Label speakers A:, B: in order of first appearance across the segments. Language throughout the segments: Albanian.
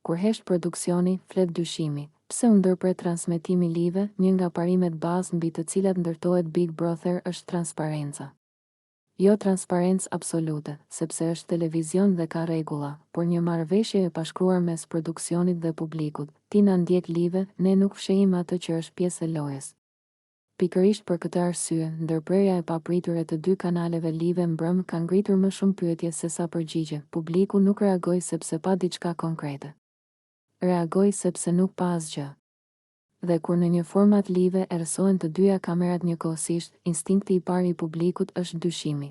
A: Kur hesht produksioni, flet dyshimi. Pse u ndërpre transmetimi live, një nga parimet bazë mbi të cilat ndërtohet Big Brother është transparenca. Jo transparencë absolute, sepse është televizion dhe ka rregulla, por një marrëveshje e pashkruar mes produksionit dhe publikut, ti na ndjek live, ne nuk fshehim atë që është pjesë e lojës. Pikërisht për këtë arsye, ndërprerja e papritur e të dy kanaleve live mbrëmë ka ngritur më shumë pyetje sesa përgjigje, publiku nuk reagoi sepse pa diçka konkrete. Reagoi sepse nuk pa asgjë. Dhe kur në një format live errësohen të dyja kamerat njëkohësisht, instinkti i parë i publikut është dyshimi.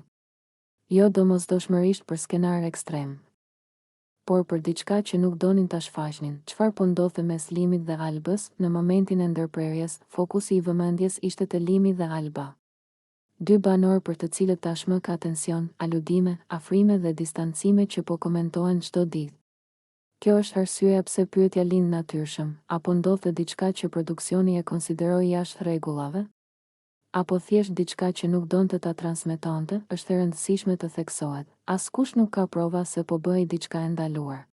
A: Jo domosdoshmërisht për skenarë ekstremë. Por për diçka që nuk donin ta shfaqnin, çfarë po ndodhte mes Limit dhe Albës, në momentin e ndërprerjes, fokusi i vëmendjes ishte te Limi dhe Alba. Dy banorë për të cilët tashmë ka tension, aludime, afrime dhe distancime që po komentohen çdo ditë. Kjo është arsyeja pse pyetja lind natyrshëm, a po ndodhte diçka që produksioni e konsideroi jashtë rregullave? Apo thjesht diçka që nuk donte ta transmetonte, është e rëndësishme të theksohet, askush nuk ka prova se po bëhej diçka e ndaluar.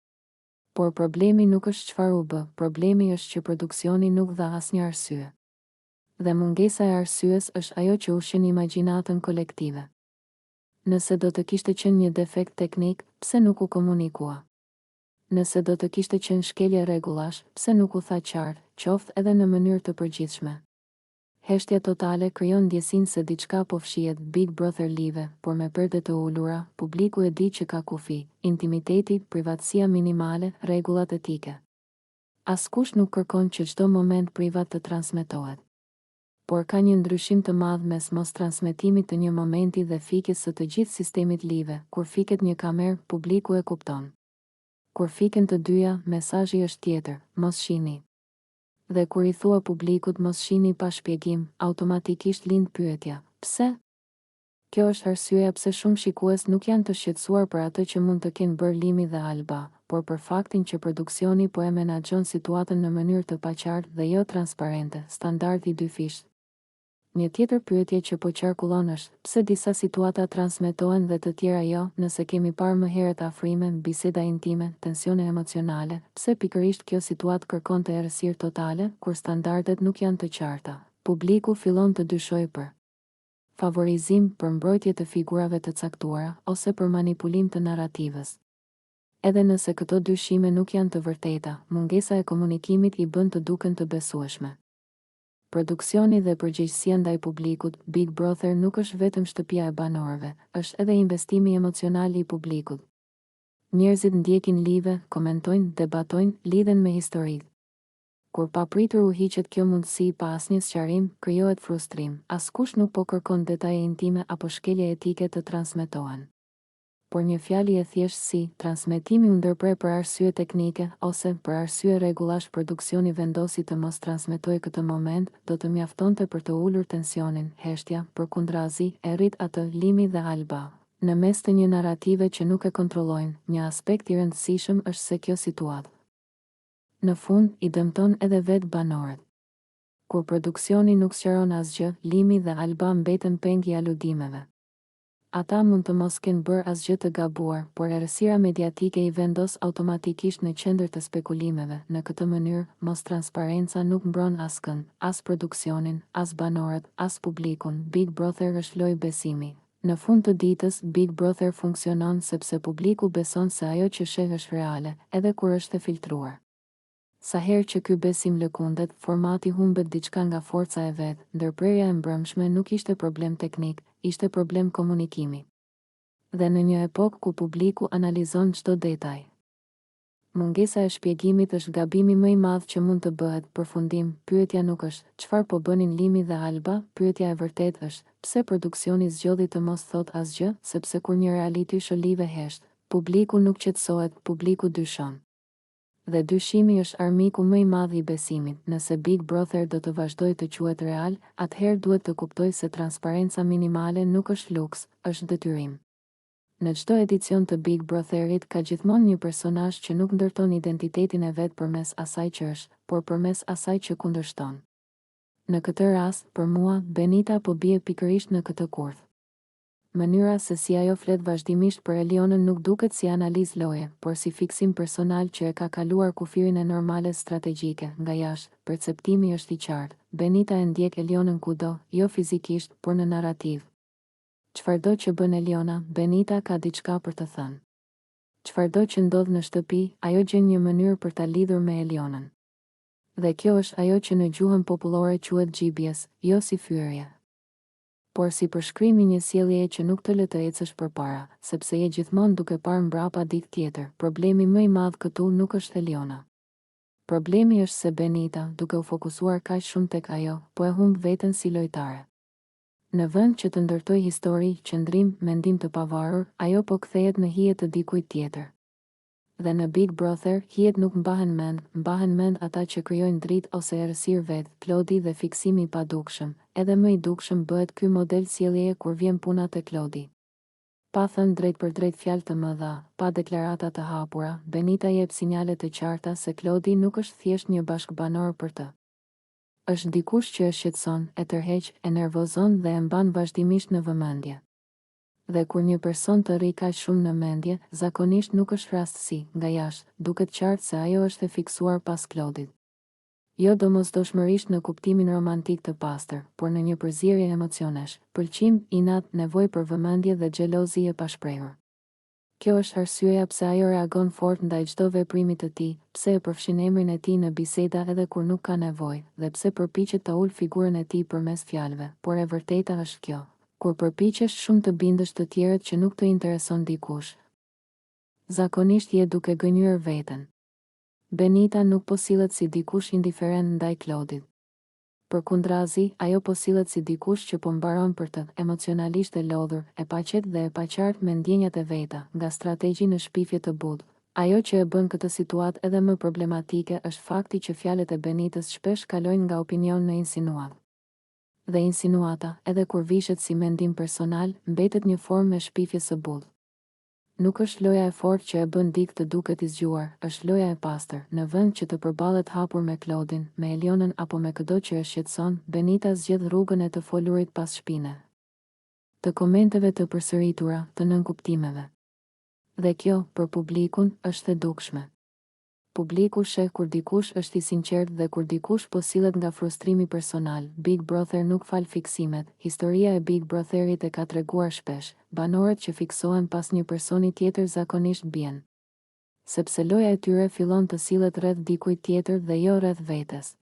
A: Por problemi nuk është çfarë u bë, problemi është që produksioni nuk dha asnjë arsye. Dhe mungesa e arsyes është ajo që ushqen imagjinatën kolektive. Nëse do të kishte qenë një defekt teknik, pse nuk u komunikua? Nëse do të kishte qenë shkelje rregullash, pse nuk u tha qartë, qoftë edhe në mënyrë të përgjithshme? Heshtja totale krijon ndjesinë se diçka po fshihet, Big Brother Live, por me perde të ulura, publiku e di që ka kufi, intimiteti, privatësia minimale, rregullat etike. Askush nuk kërkon që çdo moment privat të transmetohet. Por ka një ndryshim të madh mes mostransmetimit të një momenti dhe fikjes së të gjithë sistemit live, kur fiket një kamerë, publiku e kupton. Kur fiken të dyja, mesazhi është tjetër, mos shihni. Dhe kur i thua publikut mos shihni pa shpjegim, automatikisht lind pyetja, pse? Kjo është arsyeja pse shumë shikues nuk janë të shqetësuar për atë që mund të kenë bërë Limi dhe Alba, por për faktin që produksioni po e menaxhon situatën në mënyrë të paqartë dhe jo transparente, standard i dyfishtë. Një tjetër pyetje që po qarkullon është, pse disa situata transmetohen dhe të tjera jo, nëse kemi parë më herët afrime, biseda intime, tensione emocionale, pse pikërisht kjo situatë kërkonte errësirë totale, kur standardet nuk janë të qarta? Publiku fillon të dyshojë për. Favorizim, për mbrojtje të figurave të caktuara, ose për manipulim të narrativës. Edhe nëse këto dyshime nuk janë të vërteta, mungesa e komunikimit i bën të duken të besueshme. Produksioni dhe përgjegjësia ndaj publikut, Big Brother nuk është vetëm shtëpia e banorëve, është edhe investimi emocional i publikut. Njerëzit ndjekin live, komentojnë, debatojnë, lidhen me historitë. Kur papritur u hiqet kjo mundësi pa asnjë sqarim, krijohet frustrim. Askush nuk po kërkon detaje intime apo shkelje etike të transmetohen. Por një fjali e thjeshtë si, transmetimi u ndërpre për arsye teknike, ose, për arsye rregullash produksioni vendosi të mos transmetojë këtë moment, do të mjaftonte për të ulur tensionin, heshtja, përkundrazi, e rrit atë, Limi dhe Alba. Në mes të një narrative që nuk e kontrollojnë, një aspekt i rëndësishëm është se kjo situatë, Në fund, i dëmton edhe vetë banorët. Kur produksioni nuk sqaron asgjë, Limi dhe Alba mbeten peng i aludimeve. Ata mund të mos kenë bërë asgjë të gabuar, por errësira mediatike i vendos automatikisht në qendër të spekulimeve, në këtë mënyrë, mostransparenca nuk mbron askënd, as produksionin, as banorët, as publikun, Big Brother është lojë besimi. Në fund të ditës, Big Brother funksionon sepse publiku beson se ajo që sheh është reale, edhe kur është e filtruar. Sa herë që ky besim lëkundet, formati humbet diçka nga forca e vet, ndërprerja e mbrëmshme nuk ishte problem teknik, ishte problem komunikimi. Dhe në një epokë ku publiku analizon çdo detaj. Mungesa e shpjegimit është gabimi më i madh që mund të bëhet, përfundim, pyetja nuk është, çfarë po bënin Limi dhe Alba, pyetja e vërtetë është, pse produksioni zgjodhi të mos thotë asgjë, sepse kur një reality show live hesht, publiku nuk qetësohet, publiku dyshon. Dhe dyshimi është armiku më i madh i besimit, nëse Big Brother do të vazhdojë të quhet real, atëherë duhet të kuptojë se transparenca minimale nuk është luks, është detyrim. Në çdo edicion të Big Brotherit ka gjithmonë një personazh që nuk ndërton identitetin e vet përmes asaj që është, por përmes asaj që kundërshton. Në këtë rast, për mua, Benita po bie pikërisht në këtë kurth. Mënyra se si ajo flet vazhdimisht për Elionën nuk duket si analizë loje, por si fiksim personal që e ka kaluar kufirin e normales strategjike. Nga jashtë, perceptimi është i qartë, Benita e ndjek Elionën kudo, jo fizikisht, por në narrativë. Çfarëdo që bën Eliona, Benita ka diçka për të thënë. Çfarëdo që ndodh në shtëpi, ajo gjen një mënyrë për ta lidhur me Elionën. Dhe kjo është ajo që në gjuhën popullore quhet xhibjes, jo si fyerje. Por si përshkrim i një sjelljeje që nuk të lë të ecësh përpara, sepse je gjithmonë duke parë mbrapa dikë tjetër. Problemi më i madh këtu nuk është Eliona. Problemi është se Benita, duke u fokusuar kaq shumë tek ajo, po e humb veten si lojtare. Në vend që të ndërtojë histori, qëndrim, mendim të pavarur, ajo po kthehet në hije të dikujt tjetër. Dhe në Big Brother, hijet nuk mbahen mend, mbahen mend ata që krijojnë dritë ose errësirë vetë, Klodi dhe fiksimi i padukshëm. Edhe më i dukshëm bëhet ky model sjelljeje kur vjen puna te Klodi. Pa thënë drejtpërdrejt fjalë të mëdha, pa deklarata të hapura, Benita jep sinjale të qarta se Klodi nuk është thjesht një bashkëbanor për të. Është dikush që e shqetëson, e tërheq, e nervozon dhe e mban vazhdimisht në vëmendje. Dhe kur një person të rri kaq shumë në mendje, zakonisht nuk është rastësi, nga jashtë, duket qartë se ajo është e fiksuar pas Klodit. Jo domosdoshmërisht në kuptimin romantik të pastër, por në një përzierje emocionesh, pëlqim, inat, nevojë për vëmendje dhe xhelozi e pashprehur. Kjo është arsyeja pse ajo reagon fort ndaj çdo veprimi të tij, pse e përfshin emrin e tij në biseda edhe kur nuk ka nevojë, dhe pse përpiqet ta ulë figurën e tij përmes fjalëve, por e vërteta është kjo. Kur përpiqesh shumë të bindësh të tjerët që nuk të intereson dikush, zakonisht je duke gënjyer veten. Benita nuk po sillet si dikush indiferent ndaj Klodit. Përkundrazi, ajo po sillet si dikush që po mbaron për të, emocionalisht e lodhur, e paqetë dhe e paqartë me ndjenjat e veta, nga strategji në shpifje të butë. Ajo që e bën këtë situatë edhe më problematike është fakti që fjalët e Benitës shpesh kalojnë nga opinion në insinuatë. Dhe insinuata, edhe kur vishet si mendim personal, mbetet një formë e shpifjes së butë. Nuk është loja e fortë që e bën dikë të duket i zgjuar, është loja e pastër. Në vend që të përballet hapur me Klodin, me Elionën apo me këdo që e shqetëson, Benita zgjedh rrugën e të folurit pas shpine. Të komenteve të përsëritura, të nënkuptimeve. Dhe kjo, për publikun, është e dukshme. Publiku sheh kur dikush është i sinqertë dhe kur dikush po sillet nga frustrimi personal. Big Brother nuk fal fiksimet, historia e Big Brotherit e ka treguar shpesh, banorët që fiksohen pas një personi tjetër zakonisht bien. Sepse loja e tyre fillon të sillet rreth dikujt tjetër dhe jo rreth vetes.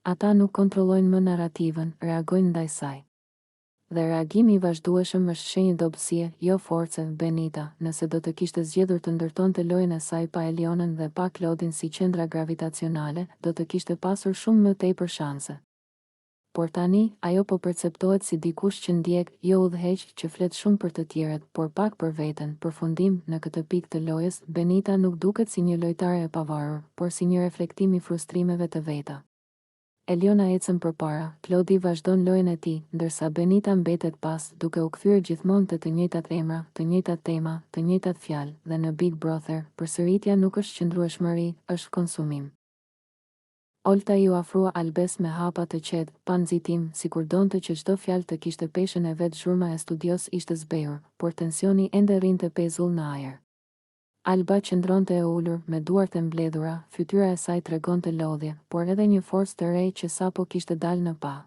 A: Ata nuk kontrollojnë më narrativën, reagojnë ndaj saj. Dhe reagimi i vazhdueshëm është shenjë dobësie, jo force, Benita, nëse do të kishte zgjedhur të ndërtonte lojën e saj pa Elionën dhe pa Klodin si qendra gravitacionale, do të kishte pasur shumë më tepër shanse. Por tani, ajo po perceptohet si dikush që ndjek, jo udhëheq, që flet shumë për të tjerët, por pak për veten. Përfundim, në këtë pikë të lojës, Benita nuk duket si një lojtare e pavarur, por si një reflektim i frustrimeve të veta. Eliona ecën përpara, Klodi vazhdon lojën e tij, ndërsa Benita mbetet pas, duke u kthyer gjithmonë te të njëjtat emra, të njëjtat tema, të njëjtat fjalë, dhe në Big Brother, përsëritja nuk është qëndrueshmëri, është konsumim. Olta iu afrua Albes me hapa të qetë, pa nxitim, sikur donte që çdo fjalë të kishte peshën e vet zhurma e studios ishte zbehur, por tensioni ende rrinte pezull në ajër. Alba qëndronte e ulur, me duart e mbledhura, fytyra e saj tregonte lodhje, por edhe një forcë të re që sapo kishte dalë në pah.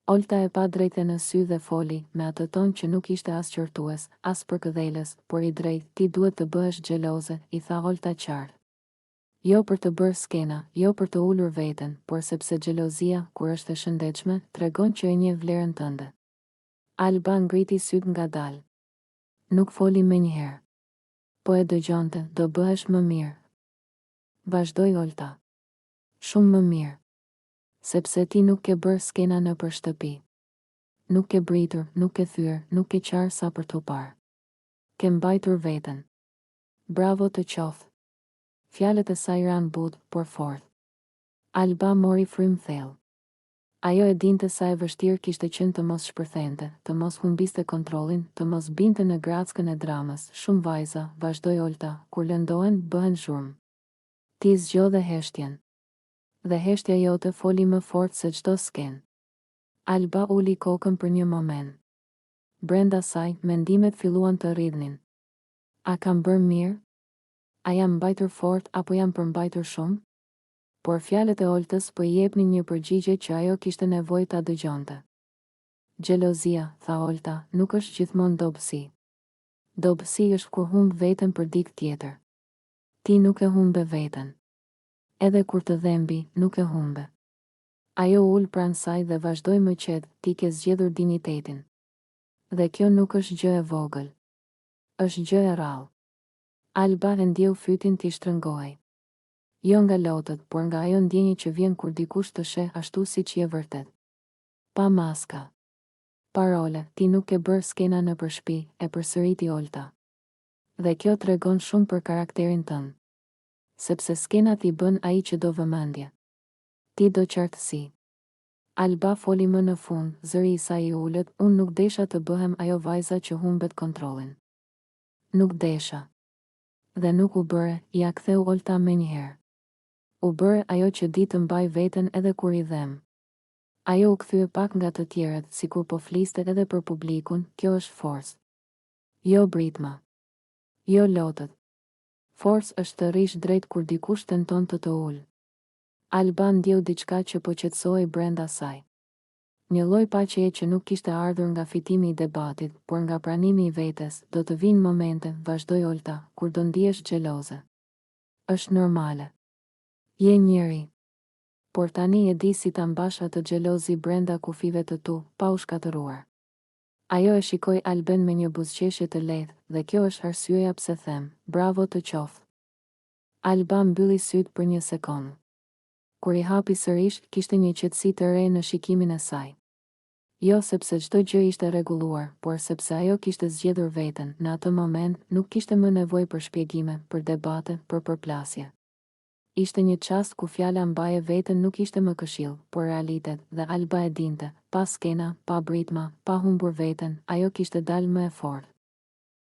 A: Olta e pa drejt e në sy dhe foli, me atë ton që nuk ishte as qortues, as përkëdhelës, por i drejtë, ti duhet të bëhesh xheloze, i tha Olta qartë. Jo për të bërë skena, jo për të ulur veten, por sepse xhelozia, kur është e shëndetshme, tregon që e njeh vlerën tënde. Alba ngriti sytë ngadalë. Nuk foli menjëherë. Po e dëgjonte, do bëhesh më mirë. Vazhdoi Olta. Shumë më mirë. Sepse ti nuk ke bërë skena nëpër shtëpi. Nuk ke britur, nuk ke thyer, nuk ke qarë sa për t'u parë. Ke mbajtur veten. Bravo të qoftë. Fjalët e saj ranë butë, por fort. Alba mori frymë thellë. Ajo e dinte sa e vështirë kishte qenë të mos shpërthente, të mos humbiste kontrollin, të mos binte në grackën e dramës. Shumë vajza, vazhdoi Olta, kur lëndohen, bëhen zhurmë. Ti zgjodhe heshtjen. Dhe heshtja jote foli më fort se çdo skenë. Alba uli kokën për një moment. Brenda saj, mendimet filluan të rridhnin. A kam bërë mirë? A jam mbajtur fort apo jam përmbajtur shumë? Por fjalët e Oltës po i jepnin një përgjigje që ajo kishte nevojë ta dëgjonte. Xhelozia, tha Olta, nuk është gjithmonë dobësi. Dobësi është kur humb veten për dikë tjetër. Ti nuk e humbe veten. Edhe kur të dhembi, nuk e humbe. Ajo u ul pranë saj dhe vazhdoi më qetë, ti ke zgjedhur dinjitetin. Dhe kjo nuk është gjë e vogël. Është gjë e rrallë. Alba e ndjeu fytin t'i shtrëngohej. Jo nga lotët, por nga ajo ndjenjë që vjen kur dikush të sheh ashtu siç je vërtet. Pa maska. Pa role, ti nuk ke bërë skena nëpër shpi, e përsëriti Olta. Dhe kjo tregon shumë për karakterin tënd. Sepse skenat i bën ai që do vëmendje. Ti do qartësi. Alba foli më në fund, zëri i saj i ulët, unë nuk desha të bëhem ajo vajza që humbet kontrollin. Nuk desha. Dhe nuk u bëre, ia ktheu Olta menjëherë. U bëre ajo që di të mbajë veten edhe kur i dhemb. Ajo u kthye pak nga të tjerët, sikur po fliste edhe për publikun, kjo është forcë. Jo britma. Jo lotët. Forcë është të rrish drejt kur dikush tenton të të ulë. Alba ndjeu diçka që po qetësohej brenda saj. Një lloj paqeje që nuk kishte ardhur nga fitimi i debatit, por nga pranimi i vetes, do të vijnë momente, vazhdoi Olta, kur do ndihesh xheloze. Është normale. Je njeri. Por tani e di si ta mbash atë xhelozi brenda kufijve të tu, pa u shkatërruar. Ajo e shikoi Alben me një buzëqeshje të lehtë, dhe kjo është arsyeja pse them, bravo të qoftë. Alba mbylli sytë për një sekondë. Kur i hapi sërish, kishte një qetësi të re në shikimin e saj. Jo sepse çdo gjë ishte rregulluar, por sepse ajo kishte zgjedhur veten, në atë moment, nuk kishte më nevojë për shpjegime, për debate, për përplasje. Ishte një çast ku fjala mbaje veten nuk ishte më këshillë, por realitet, dhe Alba e dinte, pa skena, pa britma, pa humbur veten, ajo kishte dalë më e fortë.